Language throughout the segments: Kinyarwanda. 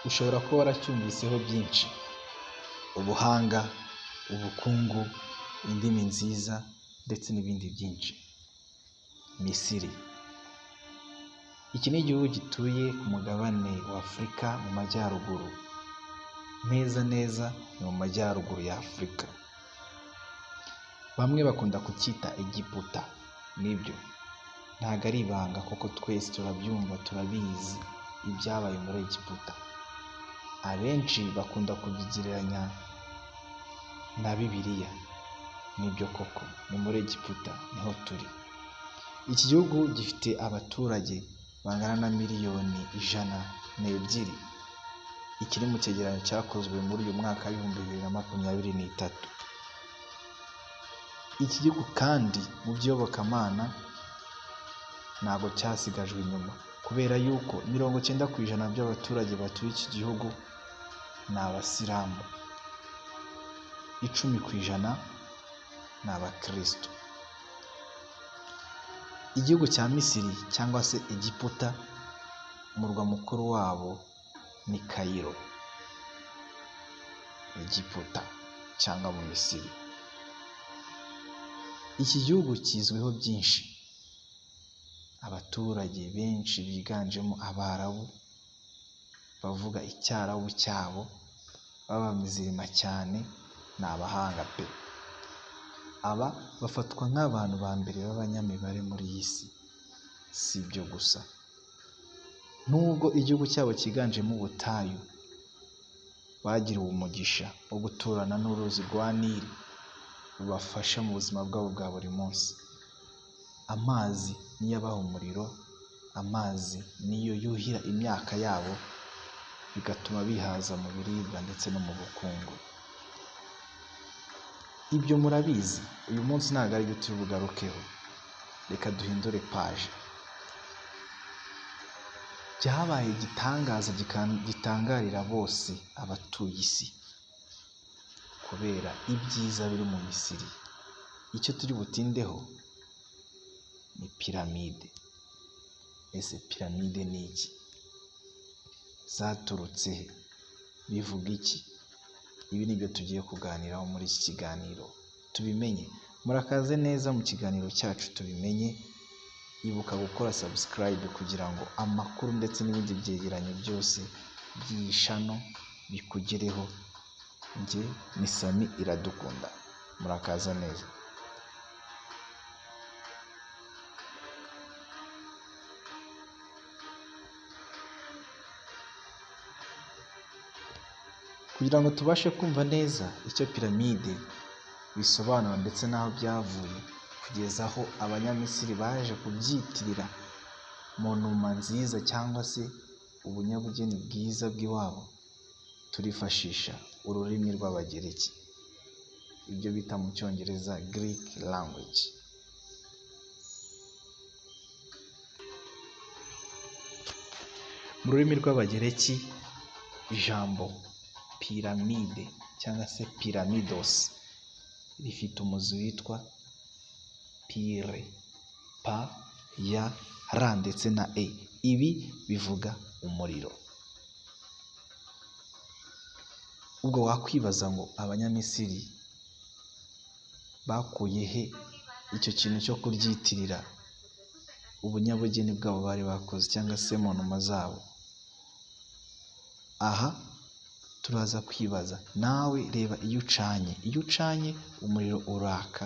Ushobora kuba waracyumviseho byinshi: ubuhanga, ubukungu, indimi nziza ndetse n'ibindi byinshi. Misiri. Iki ni igihugu gituye ku mugabane wa Afurika mu majyaruguru. Neza neza ni mu majyaruguru ya Afurika. Bamwe bakunda kucyita Egiputa, nibyo ntabwo ari ibanga kuko twese turabyumva, turabizi ibyabaye muri Egiputa. Abenshi bakunda kubigereranya na Bibiliya, nibyo koko ni muri Egiputa niho turi. Iki gihugu gifite abaturage bangana na 102,000,000. Iki ni mu cyegeranyo cyakozwe muri uyu mwaka w'2023. Iki gihugu kandi mu by'iyobokamana ntabwo cyasigajwe inyuma, kubera yuko 90% by'abaturage batuye iki gihugu ni abasilamu, 10% ni abakirisitu. Igihugu cya Misiri cyangwa se Egiputa, umurwa mukuru wabo ni Kayiro. Egiputa cyangwa mu Misiri. Iki gihugu kizwiho byinshi, abaturage benshi biganjemo Abarabu bavuga Icyarabu cyabo, b'abamizirima cyane, ni abahanga pe! Aba bafatwa nk'abantu ba mbere b'abanyamibare muri iyi si. Si ibyo gusa, nubwo igihugu cyabo cyiganjemo ubutayu, bagiriwe umugisha wo guturana n'uruzi rwa Nili, rubafasha mu buzima bwabo bwa buri munsi. Amazi niyo abaha umuriro, amazi niyo yuhira imyaka yabo, bigatuma bihaza mu biribwa ndetse no mu bukungu. Ibyo murabizi, uyu munsi ntabwo aribyo turi bugarukeho, reka duhindure paje. Byabaye igitangaza gitangarira bose abatuye isi, kubera ibyiza biri mu Misiri. Icyo turi butindeho ni piramide. Ese piramide ni iki? Zaturutse he? Bivuga iki? Ibi ni byo tugiye kuganiraho muri iki kiganiro tubimenye. Murakaze neza mu kiganiro cyacu tubimenye. Ibuka gukora subscribe kugira ngo amakuru ndetse n'ibindi byegeranyo byose by'iyi channel bikugereho. Njye ni Sami Iradukunda, murakaza neza. Kugira ngo tubashe kumva neza icyo piramide bisobanura ndetse n'aho byavuye, kugeza aho Abanyamisiri baje kubyitirira monuma nziza cyangwa se ubunyabugeni bwiza bw'iwabo, turifashisha ururimi rw'Abagereki, ibyo bita mu Cyongereza Greek language. Mu rurimi rw'Abagereki ijambo piramide cyangwa se piramidos rifite umuzi witwa pire, pa, ya, ra ndetse na e. Ibi bivuga umuriro. Ubwo wakwibaza ngo Abanyamisiri bakuye he icyo kintu cyo kuryitirira ubunyabugeni bwabo bari bakoze cyangwa se monuma zabo? Aha turaza kwibaza, nawe reba iyo ucanye, iyo ucanye umuriro uraka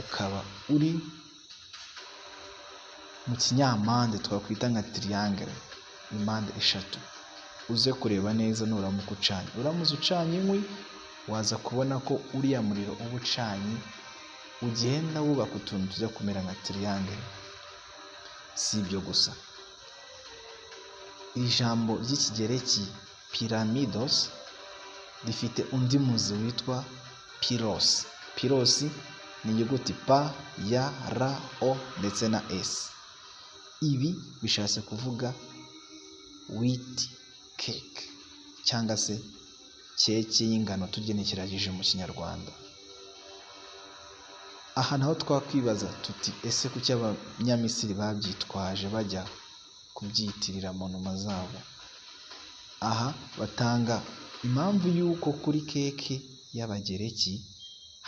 ukaba uri mu kinyampande twakwita nka triangle, impande eshatu. Uze kureba neza nuramuka ucanye, uramutse ucanye inkwi waza kubona ko uriya muriro uba ucanye ugenda wubaka utuntu tujya kumera nka triangle. Si ibyo gusa, iri jambo ry'Ikigereki piramidos rifite undi muzi witwa piros. Piros ni inyuguti p, y, r, o ndetse na s. Ibi bishatse kuvuga wheat cake cyangwa se keke y'ingano tugenekereje mu Kinyarwanda. Aha naho twakwibaza tuti ese kuki Abanyamisiri babyitwaje bajya kubyitirira monuma zabo? Aha batanga impamvu y'uko kuri keke y'Abagereki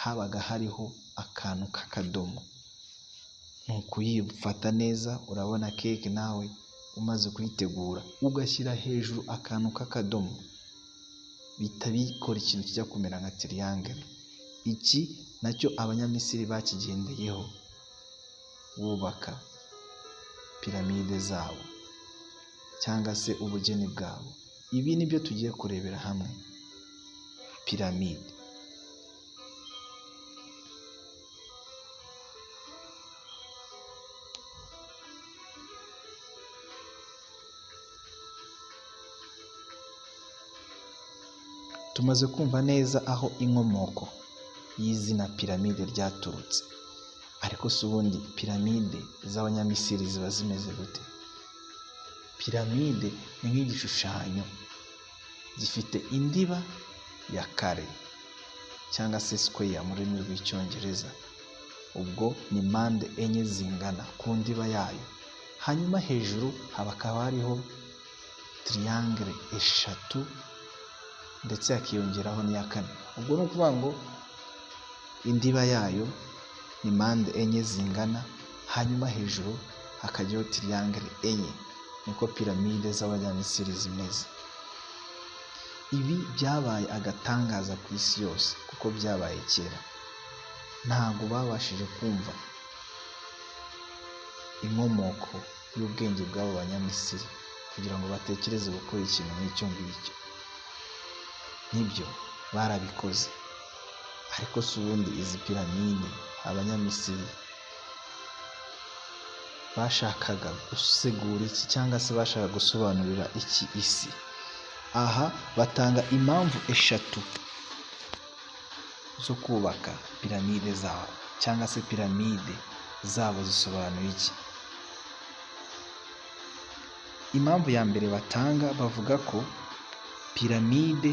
habaga hariho akantu k'akadomo. Ni ukuyifata neza, urabona keke nawe umaze kuyitegura ugashyira hejuru akantu k'akadomo, bihita bikora ikintu kijya kumera nka triangle. Iki nacyo Abanyamisiri bakigendeyeho bubaka piramide zabo cyangwa se ubugeni bwabo. Ibi nibyo tugiye kurebera hamwe, piramide. Tumaze kumva neza aho inkomoko y'izina piramide ryaturutse, ariko se ubundi piramide z'Abanyamisiri ziba zimeze gute? Piramide ni nk'igishushanyo gifite indiba ya kare cyangwa se square mu rurimi rw'Icyongereza, ubwo ni mpande enye zingana ku ndiba yayo, hanyuma hejuru hakaba hariho triangle eshatu ndetse hakiyongeraho n'iya kane. Ubwo ni ukuvuga ngo indiba yayo ni mpande enye zingana, hanyuma hejuru hakajyaho triangle enye. Niko piramide z'Abanyamisiri zimeze. Ibi byabaye agatangaza ku isi yose kuko byabaye kera, ntabwo babashije kumva inkomoko y'ubwenge bw'abo Banyamisiri kugira ngo batekereze gukora ikintu nk'icyo ngicyo. Nibyo barabikoze, ariko se ubundi izi piramide Abanyamisiri bashakaga gusegura iki cyangwa se bashakaga gusobanurira iki isi? Aha batanga impamvu eshatu zo kubaka piramide zabo cyangwa se piramide zabo zisobanuye iki. Impamvu ya mbere batanga bavuga ko piramide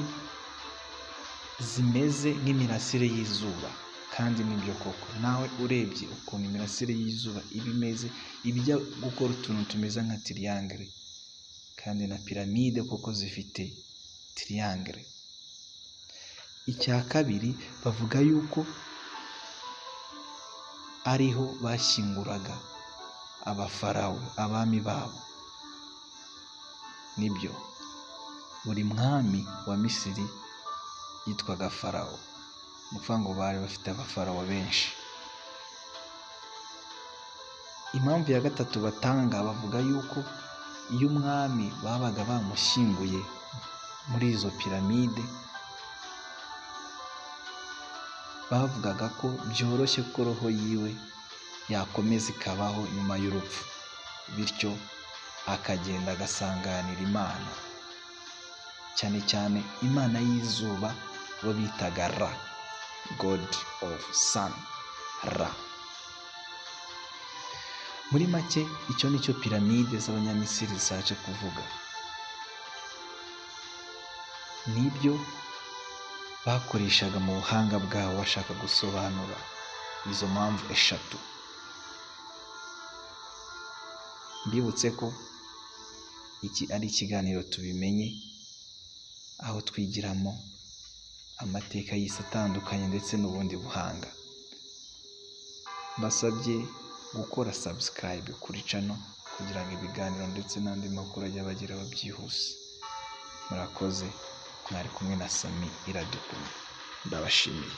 zimeze nk'imirasire y'izuba, kandi nibyo koko. Nawe urebye ukuntu imirasire y'izuba iba imeze, iba ijya gukora utuntu tumeze nka triangle, kandi na piramide koko zifite triangle. Icya kabiri bavuga yuko ariho bashyinguraga abafarawo, abami babo. Nibyo, buri mwami wa Misiri yitwaga Farawo, ni ukuvuga ngo bari bafite abafarawo benshi. Impamvu ya gatatu batanga bavuga yuko iyo umwami babaga bamushyinguye muri izo piramide, bavugaga ko byoroshye ko roho yiwe yakomeza ikabaho nyuma y'urupfu, bityo akagenda agasanganira Imana, cyane cyane Imana y'izuba bo bitaga Ra, God of Sun, Ra. Muri make icyo nicyo piramide z'Abanyamisiri zaje kuvuga. Nibyo bakoreshaga mu buhanga bwabo bashaka gusobanura izo mpamvu eshatu. Mbibutse ko iki ari ikiganiro tubimenye, aho twigiramo amateka y'isi atandukanye ndetse n'ubundi buhanga. Mbasabye gukora subscribe kuri channel kugira ngo ibiganiro ndetse n'andi makuru ajye abageraho byihuse. Murakoze, mwari kumwe na Sami Iradukunda, ndabashimiye.